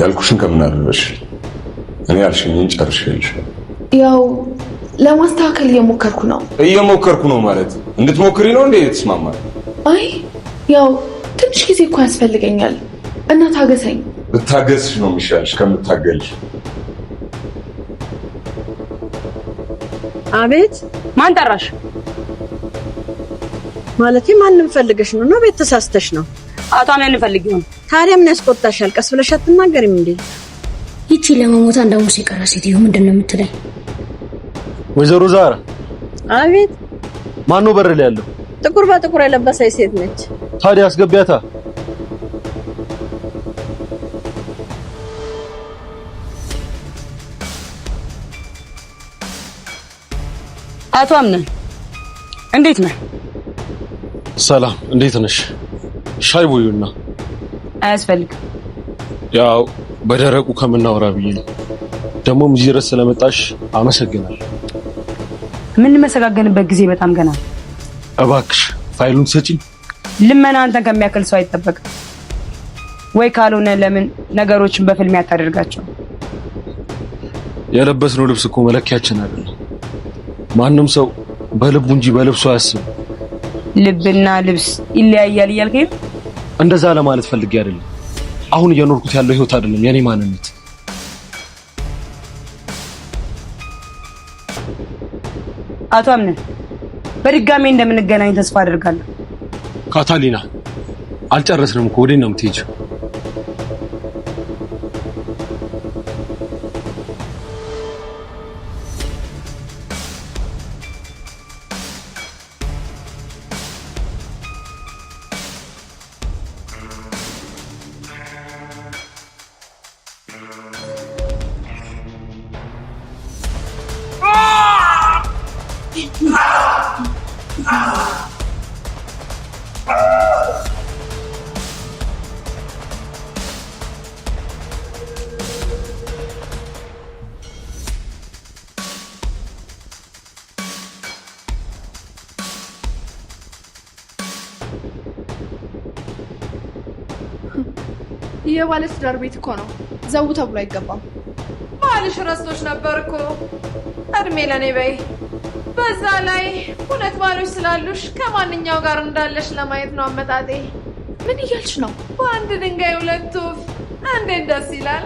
ያልኩሽን ከምን አደረሽ? እኔ ያልሽኝን ጨርሼልሽ። ያው ለማስተካከል እየሞከርኩ ነው። እየሞከርኩ ነው ማለት እንድትሞክሪ ነው እንዴ የተስማማል? አይ ያው ትንሽ ጊዜ እኮ ያስፈልገኛል እና ታገሰኝ። ብታገስሽ ነው የሚሻልሽ ከምታገልሽ። አቤት። ማን ጠራሽ? ማለቴ ማንም ፈልገሽ ነው ነው ቤት ተሳስተሽ ነው? አቶ አምነን ፈልጊው ነው። ታዲያ ምን ያስቆጣሻል? ቀስ ብለሽ አትናገሪም እንዴ? ይቺ ለመሞት አንድ ሐሙስ የቀረ ሴትዮ ምንድን ነው የምትለኝ? ወይዘሮ ዛራ። አቤት። ማን ነው በር ላይ ያለው? ጥቁር በጥቁር የለበሰች ሴት ነች። ታዲያ አስገቢያታ። አቶ አምነን እንዴት ነህ? ሰላም፣ እንዴት ነሽ? ሻይ ቦዩና። አያስፈልግም። ያው በደረቁ ከምናወራ ብዬ ነው። ደግሞም እዚህ ድረስ ስለመጣሽ አመሰግናለሁ። የምንመሰጋገንበት ጊዜ በጣም ገና ነው። እባክሽ ፋይሉን ሰጪኝ። ልመና አንተን ከሚያክል ሰው አይጠበቅም። ወይ ካልሆነ ለምን ነገሮችን በፍልሚያ አታደርጋቸው? የለበስነው ልብስ እኮ መለኪያችን አይደለም። ማንም ሰው በልቡ እንጂ በልብሱ አያስብም። ልብና ልብስ ይለያያል እያልከኝ ነው? እንደዛ ለማለት ፈልጌ አይደለም። አሁን እየኖርኩት ያለው ህይወት አይደለም የኔ ማንነት። አቶ አምነን በድጋሜ እንደምንገናኝ ተስፋ አደርጋለሁ። ካታሊና አልጨረስንም እኮ ወዴት ነው የምትሄጂው? የባለ ትዳር ቤት እኮ ነው። ዘው ተብሎ አይገባም። ባልሽ ረስቶሽ ነበር እኮ። እድሜ ለኔ በይ። በዛ ላይ ሁለት ባሎች ስላሉሽ ከማንኛው ጋር እንዳለሽ ለማየት ነው አመጣጤ። ምን እያልሽ ነው? በአንድ ድንጋይ ሁለት ወፍ። እንዴት ደስ ይላል!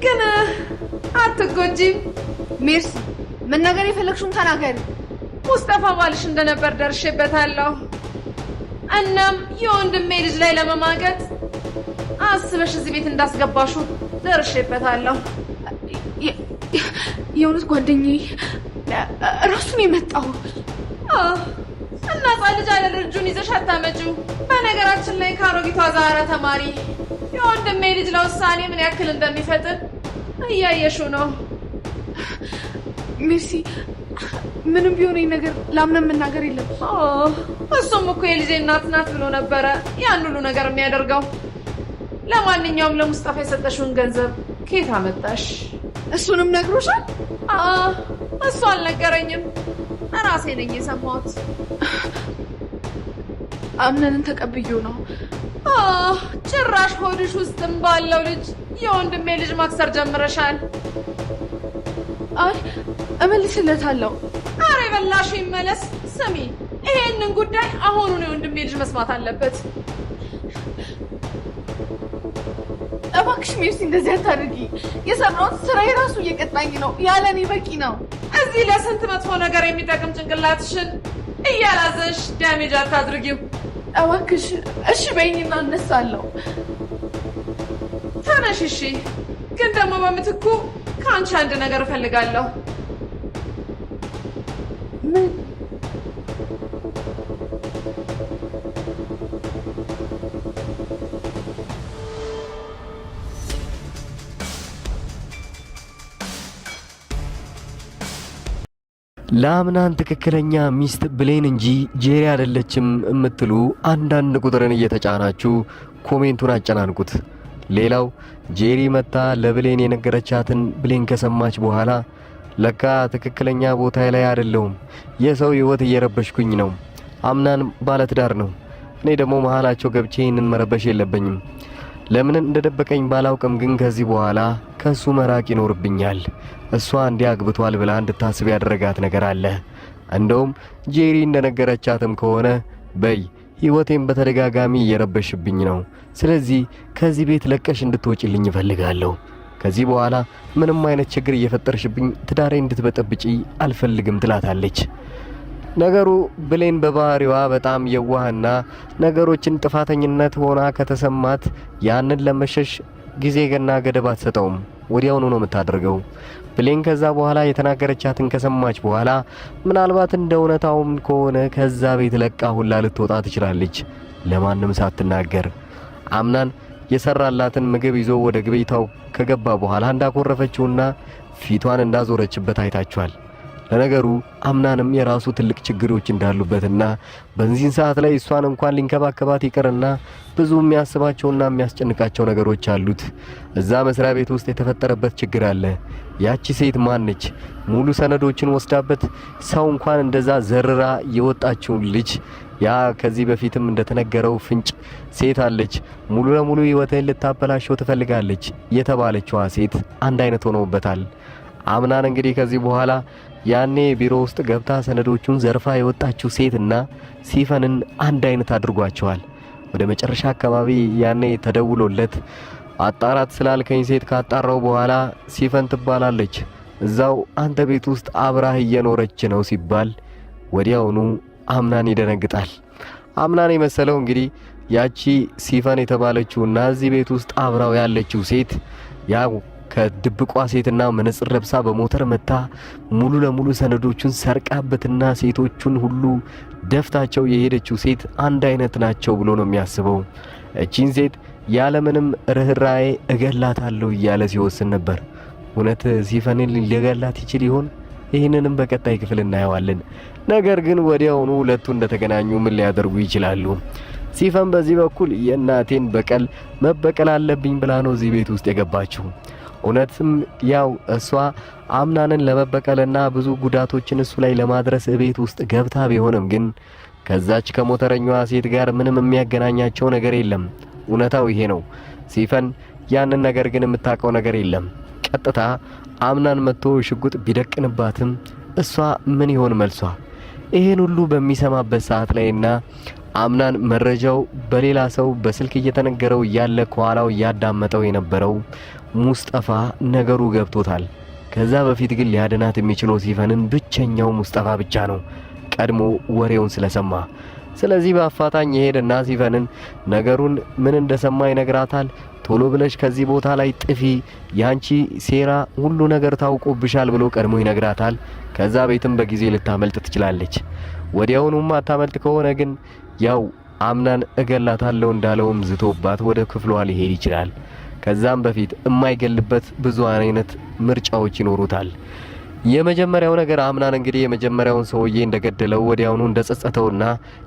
ግን አትጎጂም። ሜርሲ፣ መናገር የፈለግሽውን ተናገሪ። ሙስጠፋ ባልሽ እንደነበር ደርሼበታለሁ። እናም የወንድሜ ልጅ ላይ ለመማገጥ አስበሽ እዚህ ቤት እንዳስገባሹ ደርሼበታለሁ። የእውነት ጓደኛዬ ራሱን የመጣው እና ሕፃን ልጅ አለ ልጁን ይዘሽ አታመጪው። በነገራችን ላይ ከአሮጊቷ ዛራ ተማሪ። የወንድሜ ልጅ ለውሳኔ ምን ያክል እንደሚፈጥን እያየሽው ነው። ሜርሲ፣ ምንም ቢሆን ይሄ ነገር ላምነን መናገር የለም። እሱም እኮ የልጄ እናት ናት ብሎ ነበረ ያን ሁሉ ነገር የሚያደርገው። ለማንኛውም ለሙስጠፋ የሰጠሽውን ገንዘብ ከየት አመጣሽ? እሱንም ነግሮሻል? እሱ አልነገረኝም፣ እራሴ ነኝ የሰማሁት። አምነንን ተቀብዬው ነው። ጭራሽ ሆድሽ ውስጥም ባለው ልጅ የወንድሜ ልጅ ማክሰር ጀምረሻል። አይ እመልስለታለሁ። አረ የበላሽው ይመለስ። ስሚ፣ ይሄንን ጉዳይ አሁኑን የወንድሜ ልጅ መስማት አለበት። እባክሽ ሜርሲ እንደዚህ አታድርጊ። የሰራሁት ስራ የራሱ እየቀጣኝ ነው። ያለ እኔ በቂ ነው። እዚህ ለስንት መጥፎ ነገር የሚጠቅም ጭንቅላትሽን እያላዘንሽ damage አታድርጊው። እባክሽ እሺ በይኝና እነሳለሁ። ተነሽ እሺ። ግን ደግሞ በምትኩ ከአንቺ አንድ ነገር እፈልጋለሁ። ምን? ለአምናን ትክክለኛ ሚስት ብሌን እንጂ ጄሪ አይደለችም የምትሉ አንዳንድ ቁጥርን እየተጫናችሁ comment ኡን አጨናንቁት። ሌላው ጄሪ መታ ለብሌን የነገረቻትን ብሌን ከሰማች በኋላ ለካ ትክክለኛ ቦታ ላይ አይደለሁም፣ የሰው ሕይወት እየረበሽኩኝ ነው፣ አምናን ባለትዳር ነው፣ እኔ ደግሞ መሀላቸው ገብቼ ይህንን መረበሽ የለብኝም። ለምን እንደደበቀኝ ባላውቅም ግን ከዚህ በኋላ ከሱ መራቅ ይኖርብኛል። እሷ እንዲህ አግብቷል ብላ እንድታስብ ያደረጋት ነገር አለ። እንደውም ጄሪ እንደነገረቻትም ከሆነ በይ ህይወቴን በተደጋጋሚ እየረበሽብኝ ነው። ስለዚህ ከዚህ ቤት ለቀሽ እንድትወጪልኝ እፈልጋለሁ። ከዚህ በኋላ ምንም አይነት ችግር እየፈጠርሽብኝ ትዳሬ እንድትበጠብጪ አልፈልግም ትላታለች። ነገሩ ብሌን በባህሪዋ በጣም የዋህና ነገሮችን ጥፋተኝነት ሆና ከተሰማት ያንን ለመሸሽ ጊዜ ገና ገደብ አትሰጠውም። ወዲያውኑ ነው የምታደርገው። ብሌን ከዛ በኋላ የተናገረቻትን ከሰማች በኋላ ምናልባት እንደ እውነታውም ከሆነ ከዛ ቤት ለቃ ሁላ ልትወጣ ትችላለች፣ ለማንም ሳትናገር። አምናን የሰራላትን ምግብ ይዞ ወደ ግብይታው ከገባ በኋላ እንዳኮረፈችውና ፊቷን እንዳዞረችበት አይታችኋል። ለነገሩ አምናንም የራሱ ትልቅ ችግሮች እንዳሉበትና በዚህን ሰዓት ላይ እሷን እንኳን ሊንከባከባት ይቅርና ብዙ የሚያስባቸውና የሚያስጨንቃቸው ነገሮች አሉት። እዛ መስሪያ ቤት ውስጥ የተፈጠረበት ችግር አለ። ያቺ ሴት ማነች? ሙሉ ሰነዶችን ወስዳበት ሰው እንኳን እንደዛ ዘርራ የወጣችውን ልጅ ያ ከዚህ በፊትም እንደተነገረው ፍንጭ ሴት አለች፣ ሙሉ ለሙሉ ህይወትህን ልታበላሸው ትፈልጋለች የተባለችዋ ሴት አንድ አይነት ሆነውበታል። አምናን እንግዲህ ከዚህ በኋላ ያኔ ቢሮ ውስጥ ገብታ ሰነዶቹን ዘርፋ የወጣችው ሴትና ሲፈንን አንድ አይነት አድርጓቸዋል። ወደ መጨረሻ አካባቢ ያኔ ተደውሎለት አጣራት ስላልከኝ ሴት ካጣራው በኋላ ሲፈን ትባላለች፣ እዛው አንተ ቤት ውስጥ አብራህ እየኖረች ነው ሲባል ወዲያውኑ አምናን ይደነግጣል። አምናን የመሰለው እንግዲህ ያቺ ሲፈን የተባለችውና እዚህ ቤት ውስጥ አብራው ያለችው ሴት ያው ከድብቋ ሴትና መነጽር ለብሳ በሞተር መታ ሙሉ ለሙሉ ሰነዶቹን ሰርቃበትና ሴቶቹን ሁሉ ደፍታቸው የሄደችው ሴት አንድ አይነት ናቸው ብሎ ነው የሚያስበው። እቺን ሴት ያለምንም ርኅራዬ እገላታለሁ እያለ ሲወስን ነበር። እውነት ሲፈንን ሊገላት ይችል ይሆን? ይህንንም በቀጣይ ክፍል እናየዋለን። ነገር ግን ወዲያውኑ ሁለቱ እንደተገናኙ ምን ሊያደርጉ ይችላሉ? ሲፈን በዚህ በኩል የእናቴን በቀል መበቀል አለብኝ ብላ ነው እዚህ ቤት ውስጥ የገባችው። እውነትም ያው እሷ አምናንን ለመበቀልና ብዙ ጉዳቶችን እሱ ላይ ለማድረስ እቤት ውስጥ ገብታ ቢሆንም ግን ከዛች ከሞተረኛዋ ሴት ጋር ምንም የሚያገናኛቸው ነገር የለም። እውነታው ይሄ ነው። ሲፈን ያንን ነገር ግን የምታውቀው ነገር የለም። ቀጥታ አምናን መጥቶ ሽጉጥ ቢደቅንባትም እሷ ምን ይሆን መልሷ? ይሄን ሁሉ በሚሰማበት ሰዓት ላይና አምናን መረጃው በሌላ ሰው በስልክ እየተነገረው እያለ ከኋላው እያዳመጠው የነበረው ሙስጠፋ ነገሩ ገብቶታል። ከዛ በፊት ግን ሊያድናት የሚችለው ሲፈንን ብቸኛው ሙስጠፋ ብቻ ነው፣ ቀድሞ ወሬውን ስለሰማ። ስለዚህ በአፋጣኝ የሄደና ሲፈንን ነገሩን ምን እንደሰማ ይነግራታል። ቶሎ ብለሽ ከዚህ ቦታ ላይ ጥፊ፣ ያንቺ ሴራ ሁሉ ነገር ታውቆብሻል ብሎ ቀድሞ ይነግራታል። ከዛ ቤትም በጊዜ ልታመልጥ ትችላለች። ወዲያውኑም አታመልጥ ከሆነ ግን ያው አምናን እገላታለሁ እንዳለውም ዝቶባት ወደ ክፍሏ ሊሄድ ይችላል። ከዛም በፊት የማይገልበት ብዙ አይነት ምርጫዎች ይኖሩታል። የመጀመሪያው ነገር አምናን እንግዲህ የመጀመሪያውን ሰውዬ እንደገደለው ወዲያውኑ እንደጸጸተውና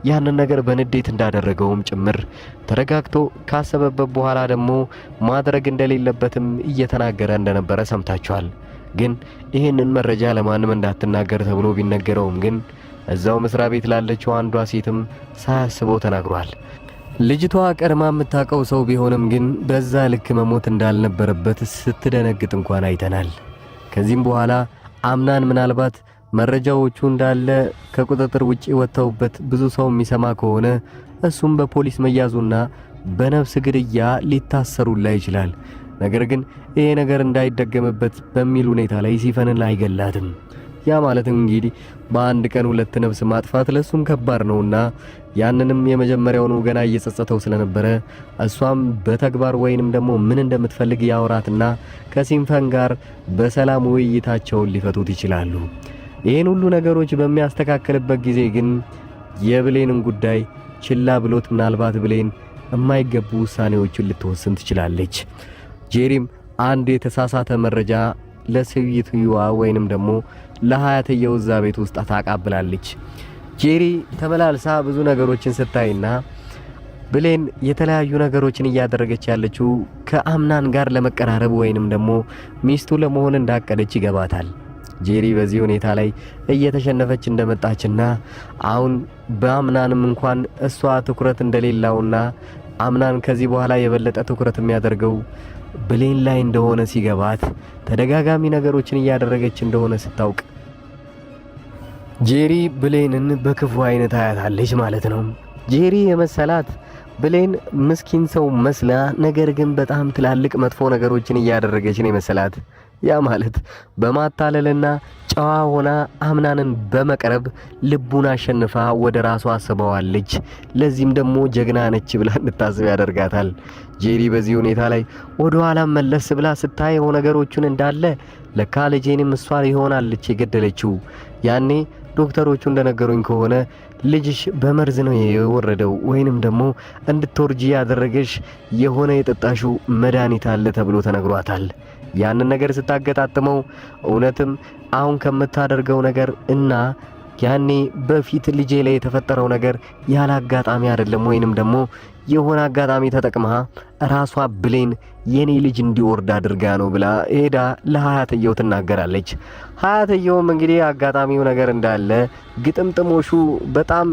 ያንን ነገር በንዴት እንዳደረገውም ጭምር ተረጋግቶ ካሰበበት በኋላ ደግሞ ማድረግ እንደሌለበትም እየተናገረ እንደነበረ ሰምታችኋል። ግን ይህንን መረጃ ለማንም እንዳትናገር ተብሎ ቢነገረውም ግን እዛው መስሪያ ቤት ላለችው አንዷ ሴትም ሳያስበው ተናግሯል። ልጅቷ ቀድማ የምታውቀው ሰው ቢሆንም ግን በዛ ልክ መሞት እንዳልነበረበት ስትደነግጥ እንኳን አይተናል። ከዚህም በኋላ አምናን ምናልባት መረጃዎቹ እንዳለ ከቁጥጥር ውጪ ወጥተውበት ብዙ ሰው የሚሰማ ከሆነ እሱም በፖሊስ መያዙና በነፍስ ግድያ ሊታሰሩላ ይችላል። ነገር ግን ይሄ ነገር እንዳይደገምበት በሚል ሁኔታ ላይ ሲፈንን አይገላትም። ያ ማለት እንግዲህ በአንድ ቀን ሁለት ነፍስ ማጥፋት ለሱም ከባድ ነውና ያንንም የመጀመሪያውን ገና እየጸጸተው ስለነበረ እሷም በተግባር ወይንም ደግሞ ምን እንደምትፈልግ ያወራትና ከሲንፈን ጋር በሰላም ውይይታቸውን ሊፈቱት ይችላሉ። ይህን ሁሉ ነገሮች በሚያስተካክልበት ጊዜ ግን የብሌንን ጉዳይ ችላ ብሎት ምናልባት ብሌን የማይገቡ ውሳኔዎችን ልትወስን ትችላለች። ጄሪም አንድ የተሳሳተ መረጃ ለሴትዮዋ ወይንም ደግሞ ለሀያትየው እዛ ቤት ውስጥ ታቃብላለች። ጄሪ ተመላልሳ ብዙ ነገሮችን ስታይና ብሌን የተለያዩ ነገሮችን እያደረገች ያለችው ከአምናን ጋር ለመቀራረብ ወይንም ደግሞ ሚስቱ ለመሆን እንዳቀደች ይገባታል። ጄሪ በዚህ ሁኔታ ላይ እየተሸነፈች እንደመጣችና አሁን በአምናንም እንኳን እሷ ትኩረት እንደሌላውና አምናን ከዚህ በኋላ የበለጠ ትኩረት የሚያደርገው ብሌን ላይ እንደሆነ ሲገባት ተደጋጋሚ ነገሮችን እያደረገች እንደሆነ ስታውቅ ጄሪ ብሌንን በክፉ አይነት አያታለች ማለት ነው። ጄሪ የመሰላት ብሌን ምስኪን ሰው መስላ፣ ነገር ግን በጣም ትላልቅ መጥፎ ነገሮችን እያደረገች ነው የመሰላት። ያ ማለት በማታለልና ጨዋ ሆና አምናንን በመቅረብ ልቡን አሸንፋ ወደ ራሷ አስበዋለች። ለዚህም ደግሞ ጀግና ነች ብላ እንድታስብ ያደርጋታል። ጄሪ በዚህ ሁኔታ ላይ ወደ ኋላ መለስ ብላ ስታየው ነገሮቹን እንዳለ ለካ ልጄንም እሷ ይሆናለች የገደለችው። ያኔ ዶክተሮቹ እንደነገሩኝ ከሆነ ልጅሽ በመርዝ ነው የወረደው ወይንም ደግሞ እንድትወርጂ ያደረገሽ የሆነ የጠጣሽው መድኃኒት አለ ተብሎ ተነግሯታል። ያንን ነገር ስታገጣጥመው እውነትም አሁን ከምታደርገው ነገር እና ያኔ በፊት ልጄ ላይ የተፈጠረው ነገር ያለ አጋጣሚ አይደለም፣ ወይንም ደግሞ የሆነ አጋጣሚ ተጠቅማ ራሷ ብሌን የኔ ልጅ እንዲወርድ አድርጋ ነው ብላ ሄዳ ለሀያትየው ትናገራለች። ሀያትየውም እንግዲህ አጋጣሚው ነገር እንዳለ ግጥምጥሞሹ በጣም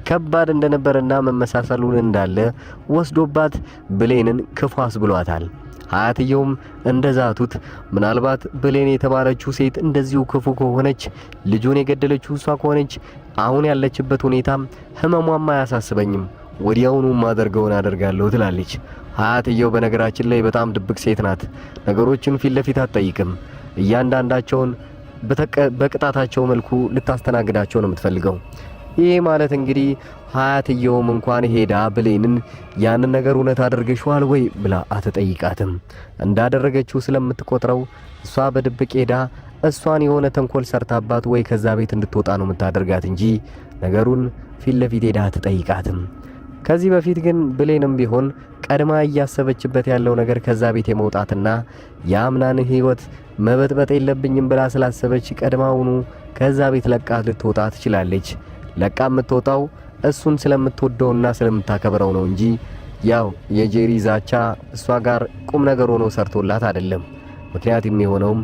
ከባድ እንደነበረና መመሳሰሉን እንዳለ ወስዶባት ብሌንን ክፉ አስብሏታል። አያትየውም እንደዛቱት ምናልባት ብሌን የተባለችው ሴት እንደዚሁ ክፉ ከሆነች፣ ልጁን የገደለችው እሷ ከሆነች አሁን ያለችበት ሁኔታ ህመሟም አያሳስበኝም፣ ወዲያውኑ ማደርገውን አደርጋለሁ ትላለች። አያትየው በነገራችን ላይ በጣም ድብቅ ሴት ናት። ነገሮችን ፊት ለፊት አትጠይቅም። እያንዳንዳቸውን በቅጣታቸው መልኩ ልታስተናግዳቸው ነው የምትፈልገው። ይህ ማለት እንግዲህ ሀያትየውም እንኳን ሄዳ ብሌንን ያንን ነገር እውነት አድርገሽዋል ወይ ብላ አትጠይቃትም። እንዳደረገችው ስለምትቆጥረው እሷ በድብቅ ሄዳ እሷን የሆነ ተንኮል ሰርታባት ወይ ከዛ ቤት እንድትወጣ ነው የምታደርጋት እንጂ ነገሩን ፊት ለፊት ሄዳ አትጠይቃትም። ከዚህ በፊት ግን ብሌንም ቢሆን ቀድማ እያሰበችበት ያለው ነገር ከዛ ቤት የመውጣትና የአምናን ሕይወት መበጥበጥ የለብኝም ብላ ስላሰበች ቀድማውኑ ከዛ ቤት ለቃ ልትወጣ ትችላለች። ለቃ የምትወጣው እሱን ስለምትወደውና ስለምታከብረው ነው እንጂ ያው የጄሪ ዛቻ እሷ ጋር ቁም ነገር ሆኖ ሰርቶላት አይደለም። ምክንያት የሚሆነውም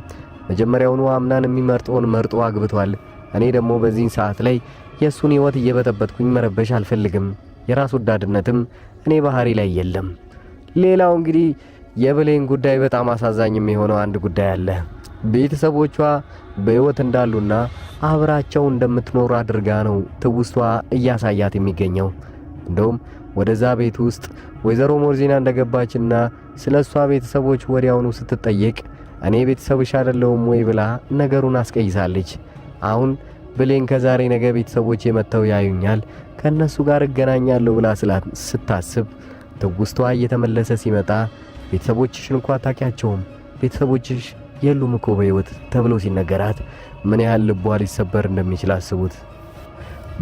መጀመሪያውኑ አምናን የሚመርጠውን መርጦ አግብቷል። እኔ ደግሞ በዚህን ሰዓት ላይ የእሱን ሕይወት እየበጠበጥኩኝ መረበሽ አልፈልግም። የራስ ወዳድነትም እኔ ባህሪ ላይ የለም። ሌላው እንግዲህ የብሌን ጉዳይ በጣም አሳዛኝ የሚሆነው አንድ ጉዳይ አለ። ቤተሰቦቿ በሕይወት እንዳሉና አብራቸው እንደምትኖር አድርጋ ነው ትውስቷ እያሳያት የሚገኘው። እንደውም ወደዛ ቤት ውስጥ ወይዘሮ ሞርዚና እንደገባችና ስለ እሷ ቤተሰቦች ወዲያውኑ ስትጠየቅ እኔ ቤተሰብሽ አይደለሁም ወይ ብላ ነገሩን አስቀይሳለች። አሁን ብሌን ከዛሬ ነገ ቤተሰቦች መጥተው ያዩኛል፣ ከነሱ ጋር እገናኛለሁ ብላ ስታስብ ትውስቷ እየተመለሰ ሲመጣ ቤተሰቦችሽን እንኳ አታውቂያቸውም፣ ቤተሰቦችሽ የሉም እኮ በሕይወት ተብሎ ሲነገራት ምን ያህል ልቧ ሊሰበር እንደሚችል አስቡት።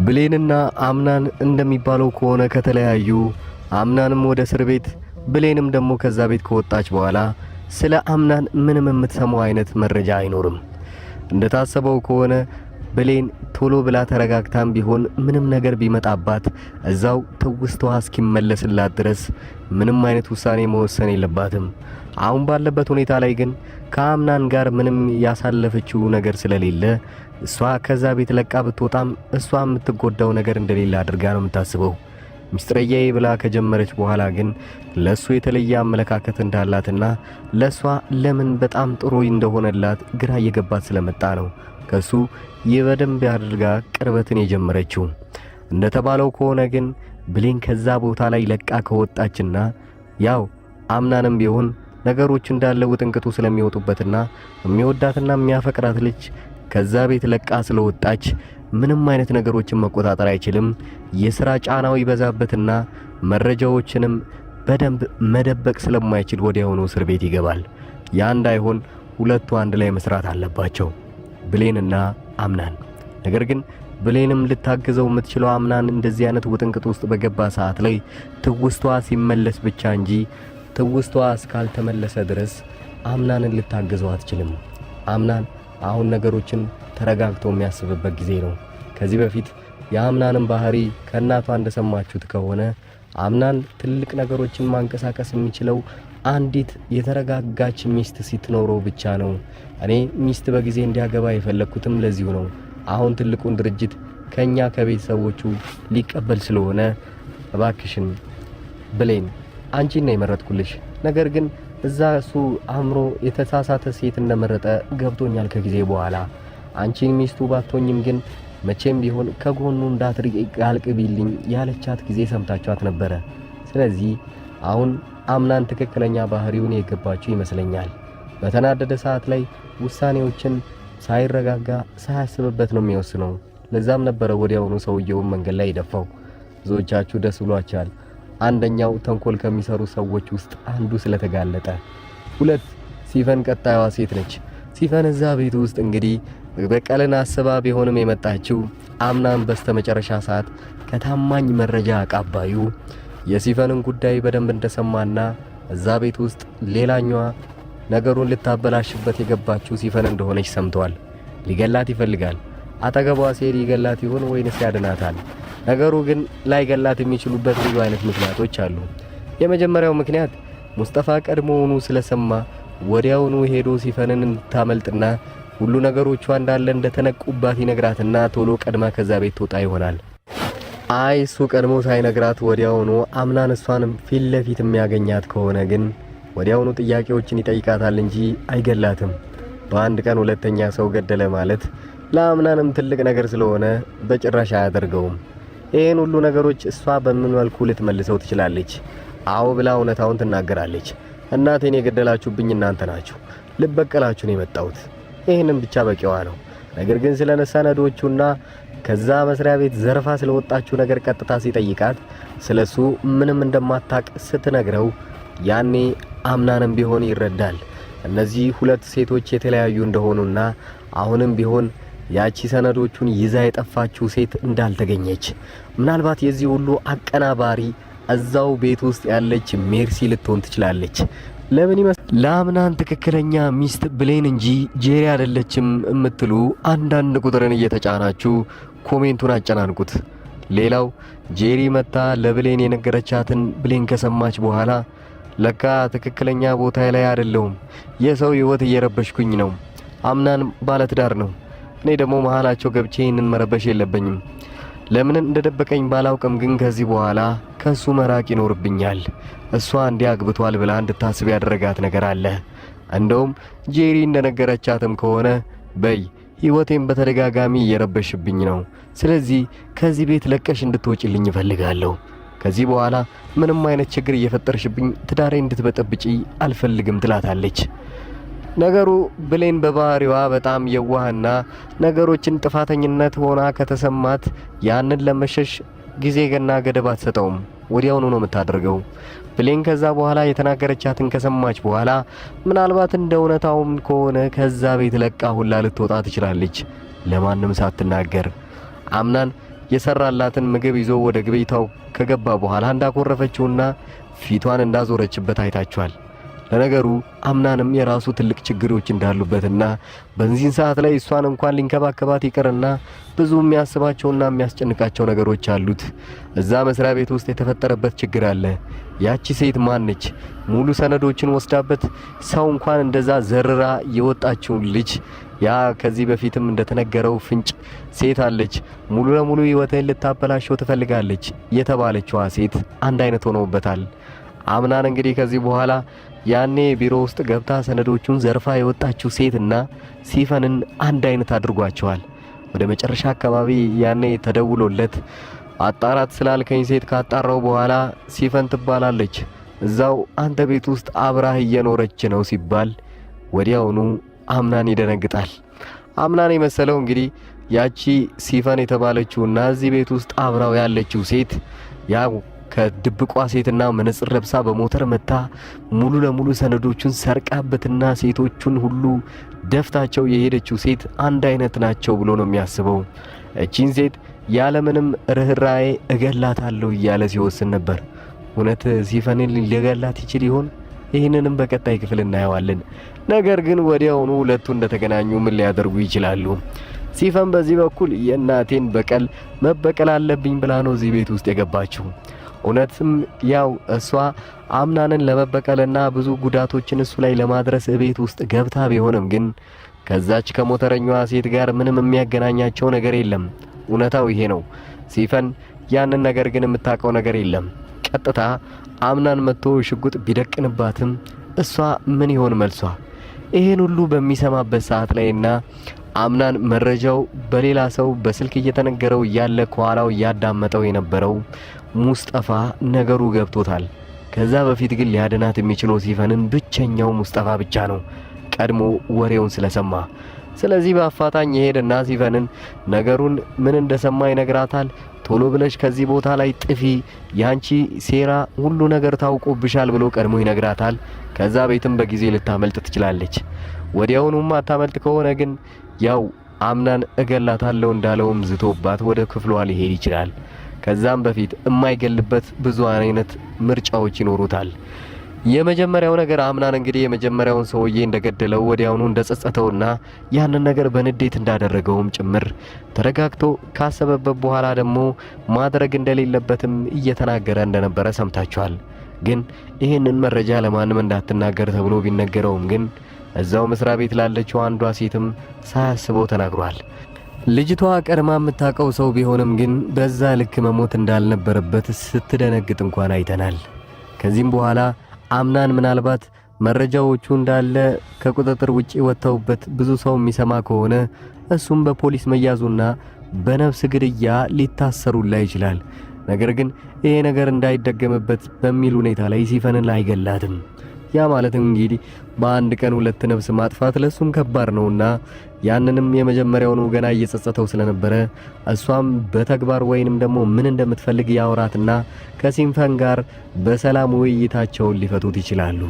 ብሌንና አምናን እንደሚባለው ከሆነ ከተለያዩ አምናንም ወደ እስር ቤት ብሌንም ደግሞ ከዛ ቤት ከወጣች በኋላ ስለ አምናን ምንም የምትሰማው አይነት መረጃ አይኖርም። እንደታሰበው ከሆነ ብሌን ቶሎ ብላ ተረጋግታም ቢሆን ምንም ነገር ቢመጣባት እዛው ትውስታዋ እስኪመለስላት ድረስ ምንም አይነት ውሳኔ መወሰን የለባትም። አሁን ባለበት ሁኔታ ላይ ግን ከአምናን ጋር ምንም ያሳለፈችው ነገር ስለሌለ እሷ ከዛ ቤት ለቃ ብትወጣም እሷ የምትጎዳው ነገር እንደሌለ አድርጋ ነው የምታስበው። ሚስጥረኛዬ ብላ ከጀመረች በኋላ ግን ለሱ የተለየ አመለካከት እንዳላትና ለሷ ለምን በጣም ጥሩ እንደሆነላት ግራ እየገባት ስለመጣ ነው ከሱ የበደንብ አድርጋ ቅርበትን የጀመረችው። እንደተባለው ከሆነ ግን ብሌን ከዛ ቦታ ላይ ለቃ ከወጣችና ያው አምናንም ቢሆን ነገሮች እንዳለ ውጥንቅጡ ስለሚወጡበትና የሚወዳትና የሚያፈቅራት ልጅ ከዛ ቤት ለቃ ስለወጣች ምንም አይነት ነገሮችን መቆጣጠር አይችልም። የሥራ ጫናው ይበዛበትና መረጃዎችንም በደንብ መደበቅ ስለማይችል ወዲያውኑ እስር ቤት ይገባል። ያ እንዳይሆን ሁለቱ አንድ ላይ መስራት አለባቸው፣ ብሌንና አምናን። ነገር ግን ብሌንም ልታግዘው የምትችለው አምናን እንደዚህ አይነት ውጥንቅጥ ውስጥ በገባ ሰዓት ላይ ትውስቷ ሲመለስ ብቻ እንጂ ትውስቷ እስካልተመለሰ ድረስ አምናንን ልታግዘው አትችልም። አምናን አሁን ነገሮችን ተረጋግቶ የሚያስብበት ጊዜ ነው። ከዚህ በፊት የአምናንን ባህሪ ከእናቷ እንደሰማችሁት ከሆነ አምናን ትልቅ ነገሮችን ማንቀሳቀስ የሚችለው አንዲት የተረጋጋች ሚስት ስትኖረው ብቻ ነው። እኔ ሚስት በጊዜ እንዲያገባ የፈለግኩትም ለዚሁ ነው። አሁን ትልቁን ድርጅት ከኛ ከቤተሰቦቹ ሊቀበል ስለሆነ እባክሽን ብሌን አንቺን ነው የመረጥኩልሽ። ነገር ግን እዛ እሱ አእምሮ የተሳሳተ ሴት እንደመረጠ ገብቶኛል ከጊዜ በኋላ። አንቺን ሚስቱ ባትሆኝም ግን መቼም ቢሆን ከጎኑ እንዳትርቂ አልቅቢልኝ ያለቻት ጊዜ ሰምታችኋት ነበረ። ስለዚህ አሁን አምናን ትክክለኛ ባህሪውን የገባችው ይመስለኛል። በተናደደ ሰዓት ላይ ውሳኔዎችን ሳይረጋጋ ሳያስብበት ነው የሚወስነው። ለዛም ነበረ ወዲያውኑ ሰውየውን መንገድ ላይ የደፋው። ብዙዎቻችሁ ደስ ብሏችኋል። አንደኛው ተንኮል ከሚሰሩ ሰዎች ውስጥ አንዱ ስለተጋለጠ፣ ሁለት ሲፈን ቀጣዩዋ ሴት ነች። ሲፈን እዛ ቤት ውስጥ እንግዲህ በቀልን አስባ ቢሆንም የመጣችው አምናን በስተመጨረሻ ሰዓት ከታማኝ መረጃ አቃባዩ የሲፈንን ጉዳይ በደንብ እንደሰማና እዛ ቤት ውስጥ ሌላኛዋ ነገሩን ልታበላሽበት የገባችው ሲፈን እንደሆነች ሰምተዋል። ሊገላት ይፈልጋል። አጠገቧ ሲሄድ ይገላት ይሆን ወይንስ ያድናታል? ነገሩ ግን ላይገላት የሚችሉበት ብዙ አይነት ምክንያቶች አሉ። የመጀመሪያው ምክንያት ሙስጠፋ ቀድሞውኑ ስለሰማ ወዲያውኑ ሄዶ ሲፈንን እንድታመልጥና ሁሉ ነገሮቿ እንዳለ እንደተነቁባት ይነግራትና ቶሎ ቀድማ ከዛ ቤት ትወጣ ይሆናል። አይ እሱ ቀድሞ ሳይነግራት ወዲያውኑ አምናን እሷንም ፊት ለፊት የሚያገኛት ከሆነ ግን ወዲያውኑ ጥያቄዎችን ይጠይቃታል እንጂ አይገላትም። በአንድ ቀን ሁለተኛ ሰው ገደለ ማለት ለአምናንም ትልቅ ነገር ስለሆነ በጭራሽ አያደርገውም። ይህን ሁሉ ነገሮች እሷ በምን መልኩ ልትመልሰው ትችላለች? አዎ ብላ እውነታውን ትናገራለች። እናቴን የገደላችሁብኝ እናንተ ናችሁ፣ ልበቀላችሁ ነው የመጣሁት። ይህንም ብቻ በቂዋ ነው። ነገር ግን ስለ ሰነዶቹና ከዛ መስሪያ ቤት ዘርፋ ስለወጣችሁ ነገር ቀጥታ ሲጠይቃት ስለሱ ምንም እንደማታቅ ስትነግረው ያኔ አምናንም ቢሆን ይረዳል። እነዚህ ሁለት ሴቶች የተለያዩ እንደሆኑና አሁንም ቢሆን ያቺ ሰነዶቹን ይዛ የጠፋችው ሴት እንዳልተገኘች፣ ምናልባት የዚህ ሁሉ አቀናባሪ እዛው ቤት ውስጥ ያለች ሜርሲ ልትሆን ትችላለች። ለምን ይመስል ለአምናን ትክክለኛ ሚስት ብሌን እንጂ ጄሪ አይደለችም የምትሉ አንዳንድ ቁጥርን እየተጫናችሁ comment ኡን አጨናንቁት። ሌላው ጄሪ መታ ለብሌን የነገረቻትን ብሌን ከሰማች በኋላ ለካ ትክክለኛ ቦታ ላይ አይደለሁም፣ የሰው ህይወት እየረበሽኩኝ ነው። አምናን ባለትዳር ነው፣ እኔ ደግሞ መሃላቸው ገብቼ ይህንን መረበሽ የለብኝም። ለምን እንደደበቀኝ ባላውቅም ግን ከዚህ በኋላ ከሱ መራቅ ይኖርብኛል። እሷ እንዲህ አግብቷል ብላ እንድታስብ ያደረጋት ነገር አለ። እንደውም ጄሪ እንደነገረቻትም ከሆነ በይ ህይወቴን በተደጋጋሚ እየረበሽብኝ ነው። ስለዚህ ከዚህ ቤት ለቀሽ እንድትወጪልኝ እፈልጋለሁ። ከዚህ በኋላ ምንም አይነት ችግር እየፈጠርሽብኝ ትዳሬ እንድትበጠብጪ አልፈልግም ትላታለች። ነገሩ ብሌን በባህሪዋ በጣም የዋህና ነገሮችን ጥፋተኝነት ሆና ከተሰማት ያንን ለመሸሽ ጊዜ ገና ገደብ አትሰጠውም። ወዲያውኑ ነው የምታደርገው። ብሌን ከዛ በኋላ የተናገረቻትን ከሰማች በኋላ ምናልባት እንደ እውነታውም ከሆነ ከዛ ቤት ለቃ ሁላ ልትወጣ ትችላለች፣ ለማንም ሳትናገር። አምናን የሰራላትን ምግብ ይዞ ወደ ግብይታው ከገባ በኋላ እንዳኮረፈችውና ፊቷን እንዳዞረችበት አይታችኋል። ለነገሩ አምናንም የራሱ ትልቅ ችግሮች እንዳሉበትና በዚህን ሰዓት ላይ እሷን እንኳን ሊንከባከባት ይቅርና ብዙ የሚያስባቸውና የሚያስጨንቃቸው ነገሮች አሉት። እዛ መስሪያ ቤት ውስጥ የተፈጠረበት ችግር አለ። ያቺ ሴት ማነች? ሙሉ ሰነዶችን ወስዳበት ሰው እንኳን እንደዛ ዘርራ የወጣችውን ልጅ ያ ከዚህ በፊትም እንደተነገረው ፍንጭ ሴት አለች፣ ሙሉ ለሙሉ ህይወትን ልታበላሸው ትፈልጋለች የተባለችዋ ሴት አንድ አይነት ሆነውበታል። አምናን እንግዲህ ከዚህ በኋላ ያኔ ቢሮ ውስጥ ገብታ ሰነዶቹን ዘርፋ የወጣችው ሴትና ሲፈንን አንድ አይነት አድርጓቸዋል። ወደ መጨረሻ አካባቢ ያኔ ተደውሎለት አጣራት ስላልከኝ ሴት ካጣራው በኋላ ሲፈን ትባላለች፣ እዛው አንተ ቤት ውስጥ አብራህ እየኖረች ነው ሲባል ወዲያውኑ አምናን ይደነግጣል። አምናን የመሰለው እንግዲህ ያቺ ሲፈን የተባለችውና እዚህ ቤት ውስጥ አብራው ያለችው ሴት ያው ከድብቋ ሴትና መነጽር ለብሳ በሞተር መታ ሙሉ ለሙሉ ሰነዶቹን ሰርቃበትና ሴቶቹን ሁሉ ደፍታቸው የሄደችው ሴት አንድ አይነት ናቸው ብሎ ነው የሚያስበው። እቺን ሴት ያለምንም ርኅራዬ እገላታለሁ እያለ ሲወስን ነበር። እውነት ሲፈንን ሊገላት ይችል ይሆን? ይህንንም በቀጣይ ክፍል እናየዋለን። ነገር ግን ወዲያውኑ ሁለቱ እንደተገናኙ ምን ሊያደርጉ ይችላሉ? ሲፈን በዚህ በኩል የእናቴን በቀል መበቀል አለብኝ ብላ ነው እዚህ ቤት ውስጥ የገባችው። እውነትም ያው እሷ አምናንን ለመበቀልና ብዙ ጉዳቶችን እሱ ላይ ለማድረስ እቤት ውስጥ ገብታ ቢሆንም ግን ከዛች ከሞተረኛዋ ሴት ጋር ምንም የሚያገናኛቸው ነገር የለም። እውነታው ይሄ ነው። ሲፈን ያንን ነገር ግን የምታውቀው ነገር የለም። ቀጥታ አምናን መጥቶ ሽጉጥ ቢደቅንባትም እሷ ምን ይሆን መልሷ? ይሄን ሁሉ በሚሰማበት ሰዓት ላይና አምናን መረጃው በሌላ ሰው በስልክ እየተነገረው እያለ ከኋላው እያዳመጠው የነበረው ሙስጠፋ ነገሩ ገብቶታል። ከዛ በፊት ግን ሊያድናት የሚችለው ሲፈንን ብቸኛው ሙስጠፋ ብቻ ነው፣ ቀድሞ ወሬውን ስለሰማ። ስለዚህ በአፋጣኝ ይሄድና ሲፈንን ነገሩን ምን እንደሰማ ይነግራታል። ቶሎ ብለሽ ከዚህ ቦታ ላይ ጥፊ፣ ያንቺ ሴራ ሁሉ ነገር ታውቆብሻል ብሎ ቀድሞ ይነግራታል። ከዛ ቤትም በጊዜ ልታመልጥ ትችላለች። ወዲያውኑም አታመልጥ ከሆነ ግን ያው አምናን እገላታለሁ እንዳለውም ዝቶባት ወደ ክፍሏ ሊሄድ ይችላል። ከዛም በፊት የማይገልበት ብዙ አይነት ምርጫዎች ይኖሩታል። የመጀመሪያው ነገር አምናን እንግዲህ የመጀመሪያውን ሰውዬ እንደገደለው ወዲያውኑ እንደጸጸተውና ያንን ነገር በንዴት እንዳደረገውም ጭምር ተረጋግቶ ካሰበበት በኋላ ደግሞ ማድረግ እንደሌለበትም እየተናገረ እንደነበረ ሰምታችኋል። ግን ይህንን መረጃ ለማንም እንዳትናገር ተብሎ ቢነገረውም ግን እዛው መስሪያ ቤት ላለችው አንዷ ሴትም ሳያስበው ተናግሯል። ልጅቷ ቀድማ የምታውቀው ሰው ቢሆንም ግን በዛ ልክ መሞት እንዳልነበረበት ስትደነግጥ እንኳን አይተናል። ከዚህም በኋላ አምናን ምናልባት መረጃዎቹ እንዳለ ከቁጥጥር ውጪ ወጥተውበት ብዙ ሰው የሚሰማ ከሆነ እሱም በፖሊስ መያዙና በነፍስ ግድያ ሊታሰሩላ ይችላል። ነገር ግን ይሄ ነገር እንዳይደገምበት በሚል ሁኔታ ላይ ሲፈንን አይገላትም። ያ ማለት እንግዲህ በአንድ ቀን ሁለት ነፍስ ማጥፋት ለሱም ከባድ ነውና ያንንም የመጀመሪያውን ገና እየጸጸተው ስለነበረ እሷም በተግባር ወይንም ደግሞ ምን እንደምትፈልግ ያወራትና ከሲንፈን ጋር በሰላም ውይይታቸውን ሊፈቱት ይችላሉ።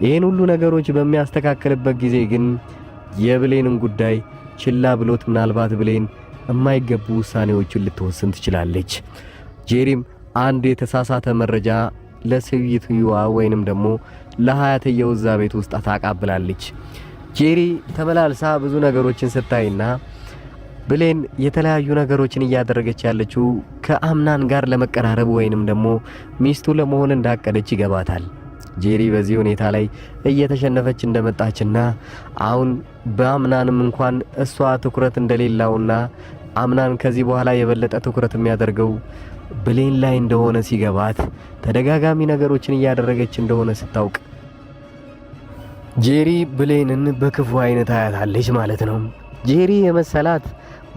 ይህን ሁሉ ነገሮች በሚያስተካክልበት ጊዜ ግን የብሌንን ጉዳይ ችላ ብሎት ምናልባት ብሌን የማይገቡ ውሳኔዎችን ልትወስን ትችላለች። ጄሪም አንድ የተሳሳተ መረጃ ለሴትዮዋ ወይንም ደግሞ ለሀያትየው እዛ ቤት ውስጥ ታቃብላለች። ጄሪ ተመላልሳ ብዙ ነገሮችን ስታይና ብሌን የተለያዩ ነገሮችን እያደረገች ያለችው ከአምናን ጋር ለመቀራረብ ወይንም ደግሞ ሚስቱ ለመሆን እንዳቀደች ይገባታል። ጄሪ በዚህ ሁኔታ ላይ እየተሸነፈች እንደመጣችና አሁን በአምናንም እንኳን እሷ ትኩረት እንደሌላውና አምናን ከዚህ በኋላ የበለጠ ትኩረት የሚያደርገው ብሌን ላይ እንደሆነ ሲገባት ተደጋጋሚ ነገሮችን እያደረገች እንደሆነ ስታውቅ ጄሪ ብሌንን በክፉ አይነት አያታለች ማለት ነው። ጄሪ የመሰላት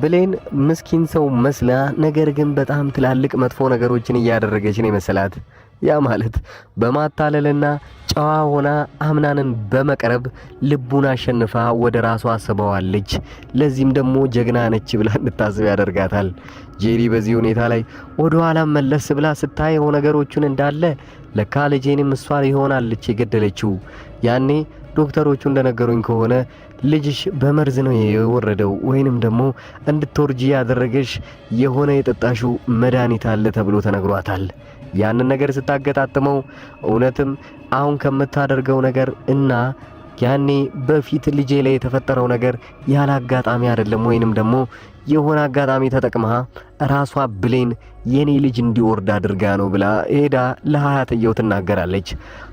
ብሌን ምስኪን ሰው መስላ፣ ነገር ግን በጣም ትላልቅ መጥፎ ነገሮችን እያደረገች ነው የመሰላት። ያ ማለት በማታለልና ጨዋ ሆና አምናንን በመቅረብ ልቡን አሸንፋ ወደ ራሷ አስበዋለች። ለዚህም ደግሞ ጀግና ነች ብላ እንድታስብ ያደርጋታል። ጄሪ በዚህ ሁኔታ ላይ ወደ ኋላ መለስ ብላ ስታየው ነገሮቹን እንዳለ ለካ ልጄንም እሷ ይሆናለች የገደለችው። ያኔ ዶክተሮቹ እንደነገሩኝ ከሆነ ልጅሽ በመርዝ ነው የወረደው ወይንም ደግሞ እንድትወርጂ ያደረገሽ የሆነ የጠጣሽው መድኃኒት አለ ተብሎ ተነግሯታል። ያንን ነገር ስታገጣጥመው እውነትም አሁን ከምታደርገው ነገር እና ያኔ በፊት ልጄ ላይ የተፈጠረው ነገር ያለ አጋጣሚ አይደለም፣ ወይንም ደግሞ የሆነ አጋጣሚ ተጠቅማ ራሷ ብሌን የኔ ልጅ እንዲወርድ አድርጋ ነው ብላ ሄዳ ለሀያትየው ትናገራለች።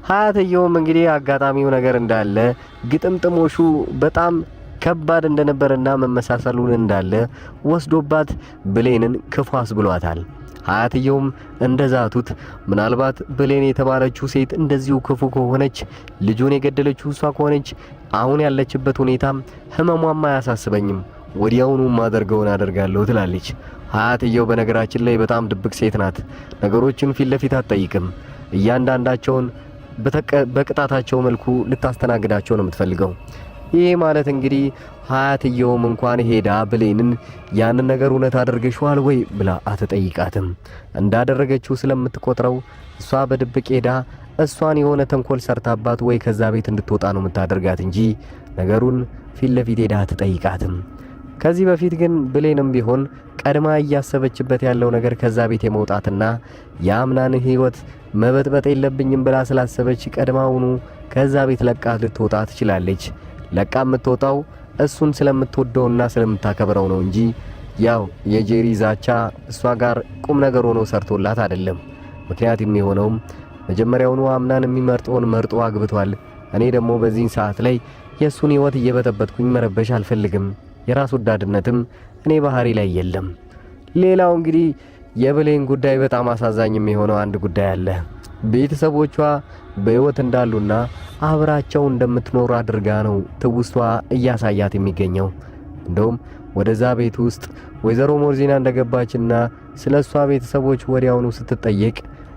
ሀያትየውም እንግዲህ አጋጣሚው ነገር እንዳለ ግጥምጥሞሹ በጣም ከባድ እንደነበረና መመሳሰሉን እንዳለ ወስዶባት ብሌንን ክፉ አስብሏታል። አያትየውም እንደዛቱት ምናልባት ብሌን የተባለችው ሴት እንደዚሁ ክፉ ከሆነች ልጁን የገደለችው እሷ ከሆነች አሁን ያለችበት ሁኔታ ህመሟም አያሳስበኝም፣ ወዲያውኑ ማደርገውን አደርጋለሁ ትላለች። አያትየው በነገራችን ላይ በጣም ድብቅ ሴት ናት። ነገሮችን ፊት ለፊት አትጠይቅም። እያንዳንዳቸውን በቅጣታቸው መልኩ ልታስተናግዳቸው ነው የምትፈልገው። ይሄ ማለት እንግዲህ ሀያትየውም እንኳን ሄዳ ብሌንን ያንን ነገር እውነት አድርገሽዋል ወይ ብላ አትጠይቃትም። እንዳደረገችው ስለምትቆጥረው እሷ በድብቅ ሄዳ እሷን የሆነ ተንኮል ሰርታባት ወይ ከዛ ቤት እንድትወጣ ነው የምታደርጋት እንጂ ነገሩን ፊት ለፊት ሄዳ አትጠይቃትም። ከዚህ በፊት ግን ብሌንም ቢሆን ቀድማ እያሰበችበት ያለው ነገር ከዛ ቤት የመውጣትና የአምናን ሕይወት መበጥበጥ የለብኝም ብላ ስላሰበች ቀድማውኑ ከዛ ቤት ለቃ ልትወጣ ትችላለች። ለቃ የምትወጣው እሱን ስለምትወደውና ስለምታከብረው ነው እንጂ ያው የጄሪ ዛቻ እሷ ጋር ቁም ነገር ሆኖ ሰርቶላት አይደለም። ምክንያት የሚሆነውም መጀመሪያውኑ አምናን የሚመርጠውን መርጦ አግብቷል። እኔ ደግሞ በዚህን ሰዓት ላይ የእሱን ሕይወት እየበጠበጥኩኝ መረበሽ አልፈልግም። የራስ ወዳድነትም እኔ ባህሪ ላይ የለም። ሌላው እንግዲህ የብሌን ጉዳይ በጣም አሳዛኝ የሚሆነው አንድ ጉዳይ አለ። ቤተሰቦቿ በሕይወት እንዳሉና አብራቸው እንደምትኖር አድርጋ ነው ትውስቷ እያሳያት የሚገኘው። እንደውም ወደዛ ቤት ውስጥ ወይዘሮ ሞርዚና እንደገባችና ስለ እሷ ቤተሰቦች ወዲያውኑ ስትጠየቅ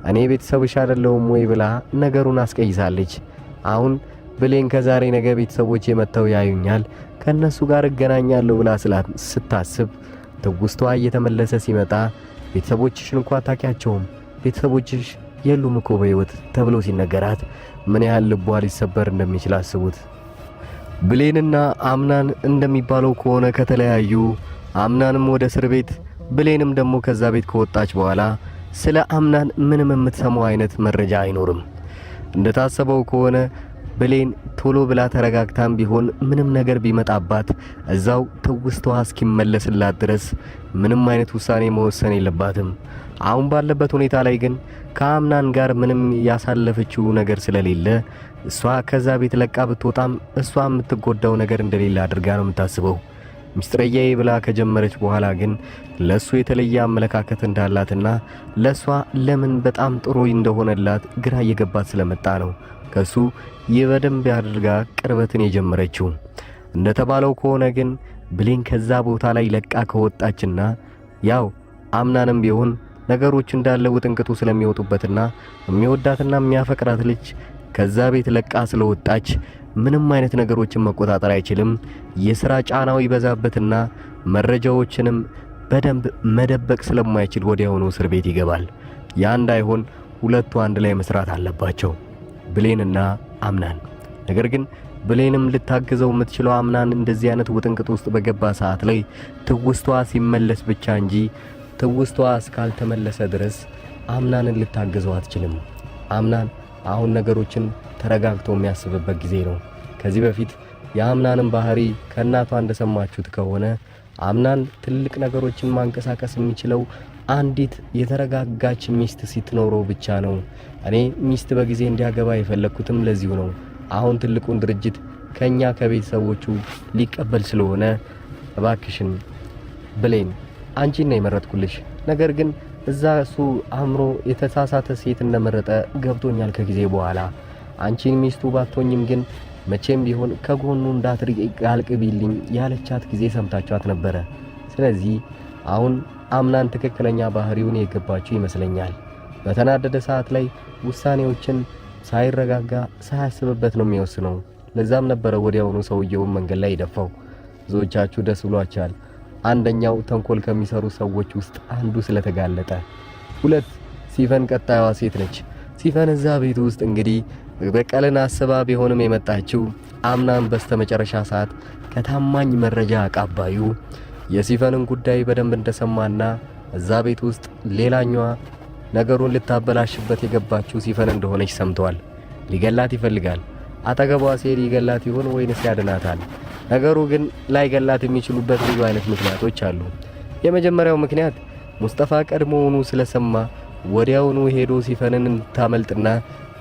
እኔ ቤተሰብሽ አይደለሁም ወይ ብላ ነገሩን አስቀይሳለች። አሁን ብሌን ከዛሬ ነገ ቤተሰቦች የመተው ያዩኛል፣ ከነሱ ጋር እገናኛለሁ ብላ ስታስብ ትውስቷ እየተመለሰ ሲመጣ ቤተሰቦችሽን እንኳ አታውቂያቸውም፣ ቤተሰቦችሽ የሉም እኮ በሕይወት ተብሎ ሲነገራት ምን ያህል ልቧ ሊሰበር እንደሚችል አስቡት። ብሌንና አምናን እንደሚባለው ከሆነ ከተለያዩ አምናንም ወደ እስር ቤት ብሌንም ደግሞ ከዛ ቤት ከወጣች በኋላ ስለ አምናን ምንም የምትሰማው አይነት መረጃ አይኖርም። እንደታሰበው ከሆነ ብሌን ቶሎ ብላ ተረጋግታም ቢሆን ምንም ነገር ቢመጣባት እዛው ትውስቷ እስኪመለስላት ድረስ ምንም አይነት ውሳኔ መወሰን የለባትም። አሁን ባለበት ሁኔታ ላይ ግን ከአምናን ጋር ምንም ያሳለፈችው ነገር ስለሌለ እሷ ከዛ ቤት ለቃ ብትወጣም እሷ የምትጎዳው ነገር እንደሌለ አድርጋ ነው የምታስበው። ሚስጥረኛዬ ብላ ከጀመረች በኋላ ግን ለሱ የተለየ አመለካከት እንዳላትና ለሷ ለምን በጣም ጥሩ እንደሆነላት ግራ እየገባት ስለመጣ ነው ከሱ የበደንብ አድርጋ ቅርበትን የጀመረችው። እንደተባለው ከሆነ ግን ብሌን ከዛ ቦታ ላይ ለቃ ከወጣችና ያው አምናንም ቢሆን ነገሮች እንዳለ ውጥንቅጡ ስለሚወጡበትና የሚወዳትና የሚያፈቅራት ልጅ ከዛ ቤት ለቃ ስለወጣች ምንም አይነት ነገሮችን መቆጣጠር አይችልም። የሥራ ጫናው ይበዛበትና መረጃዎችንም በደንብ መደበቅ ስለማይችል ወዲያውኑ እስር ቤት ይገባል። ያ እንዳይሆን ሁለቱ አንድ ላይ መስራት አለባቸው፣ ብሌንና አምናን። ነገር ግን ብሌንም ልታግዘው የምትችለው አምናን እንደዚህ አይነት ውጥንቅጥ ውስጥ በገባ ሰዓት ላይ ትውስቷ ሲመለስ ብቻ እንጂ ትውስቷ እስካልተመለሰ ድረስ አምናንን ልታግዘው አትችልም። አምናን አሁን ነገሮችን ተረጋግቶ የሚያስብበት ጊዜ ነው። ከዚህ በፊት የአምናንን ባህሪ ከእናቷ እንደሰማችሁት ከሆነ አምናን ትልቅ ነገሮችን ማንቀሳቀስ የሚችለው አንዲት የተረጋጋች ሚስት ስትኖረው ብቻ ነው። እኔ ሚስት በጊዜ እንዲያገባ የፈለግኩትም ለዚሁ ነው። አሁን ትልቁን ድርጅት ከኛ ከቤተሰቦቹ ሊቀበል ስለሆነ እባክሽን ብሌን አንቺን ነው የመረጥኩልሽ። ነገር ግን እዛ እሱ አእምሮ የተሳሳተ ሴት እንደመረጠ ገብቶኛል ከጊዜ በኋላ። አንቺን ሚስቱ ባትሆኝም ግን መቼም ቢሆን ከጎኑ እንዳትርቂ አልቅቢልኝ ያለቻት ጊዜ ሰምታችኋት ነበረ። ስለዚህ አሁን አምናን ትክክለኛ ባህሪውን የገባችው ይመስለኛል። በተናደደ ሰዓት ላይ ውሳኔዎችን ሳይረጋጋ ሳያስብበት ነው የሚወስነው። ለዛም ነበረ ወዲያውኑ ሰውየውን መንገድ ላይ የደፋው። ብዙዎቻችሁ ደስ ብሏችኋል። አንደኛው ተንኮል ከሚሰሩ ሰዎች ውስጥ አንዱ ስለተጋለጠ፣ ሁለት ሲፈን ቀጣዩዋ ሴት ነች። ሲፈን እዛ ቤት ውስጥ እንግዲህ በቀልን አስባ ቢሆንም የመጣችው አምናን በስተመጨረሻ ሰዓት ከታማኝ መረጃ አቃባዩ የሲፈንን ጉዳይ በደንብ እንደሰማና እዛ ቤት ውስጥ ሌላኛዋ ነገሩን ልታበላሽበት የገባችው ሲፈን እንደሆነች ሰምተዋል። ሊገላት ይፈልጋል። አጠገቧ ሲሄድ ይገላት ይሆን ወይንስ ያድናታል? ነገሩ ግን ላይገላት የሚችሉበት ብዙ አይነት ምክንያቶች አሉ። የመጀመሪያው ምክንያት ሙስጠፋ ቀድሞውኑ ስለሰማ ወዲያውኑ ሄዶ ሲፈንን እንድታመልጥና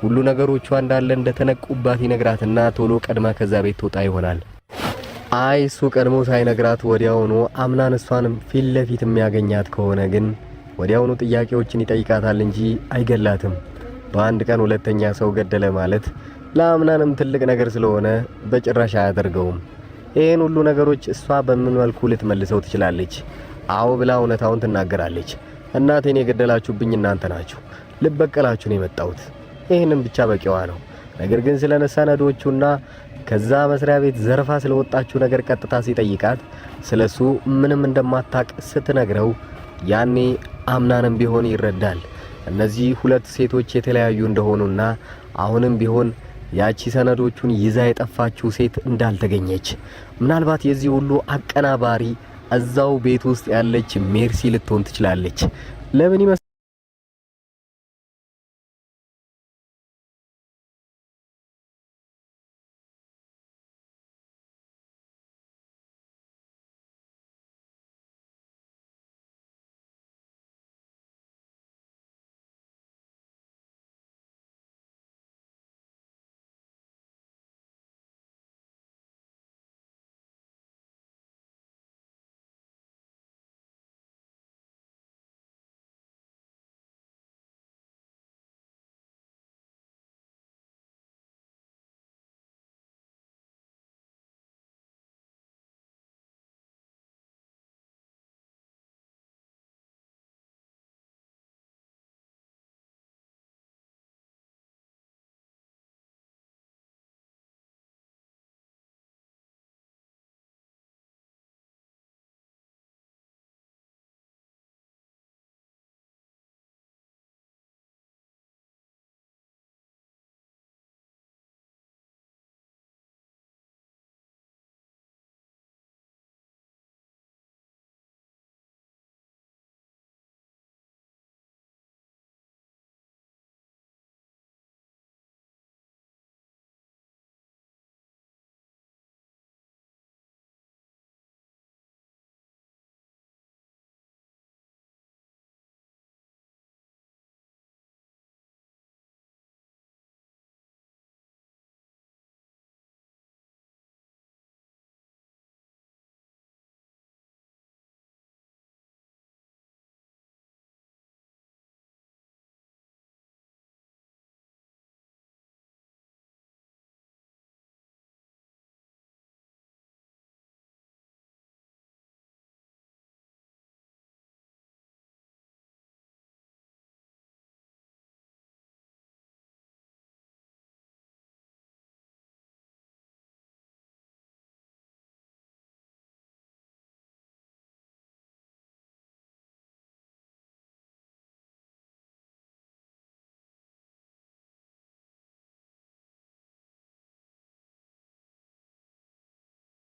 ሁሉ ነገሮቿ እንዳለ እንደተነቁባት ይነግራትና ቶሎ ቀድማ ከዛ ቤት ትወጣ ይሆናል። አይ እሱ ቀድሞ ሳይነግራት ወዲያውኑ አምናን እሷንም ፊት ለፊት የሚያገኛት ከሆነ ግን ወዲያውኑ ጥያቄዎችን ይጠይቃታል እንጂ አይገላትም። በአንድ ቀን ሁለተኛ ሰው ገደለ ማለት ለአምናንም ትልቅ ነገር ስለሆነ በጭራሽ አያደርገውም። ይህን ሁሉ ነገሮች እሷ በምን መልኩ ልትመልሰው ትችላለች? አዎ ብላ እውነታውን ትናገራለች። እናቴን የገደላችሁብኝ እናንተ ናችሁ፣ ልበቀላችሁ ነው የመጣሁት። ይህንም ብቻ በቂዋ ነው። ነገር ግን ስለ ሰነዶቹና ከዛ መስሪያ ቤት ዘርፋ ስለወጣችሁ ነገር ቀጥታ ሲጠይቃት ስለሱ ምንም እንደማታቅ ስትነግረው ያኔ አምናንም ቢሆን ይረዳል። እነዚህ ሁለት ሴቶች የተለያዩ እንደሆኑና አሁንም ቢሆን ያቺ ሰነዶቹን ይዛ የጠፋችው ሴት እንዳልተገኘች ምናልባት የዚህ ሁሉ አቀናባሪ እዛው ቤት ውስጥ ያለች ሜርሲ ልትሆን ትችላለች። ለምን ይመስላል?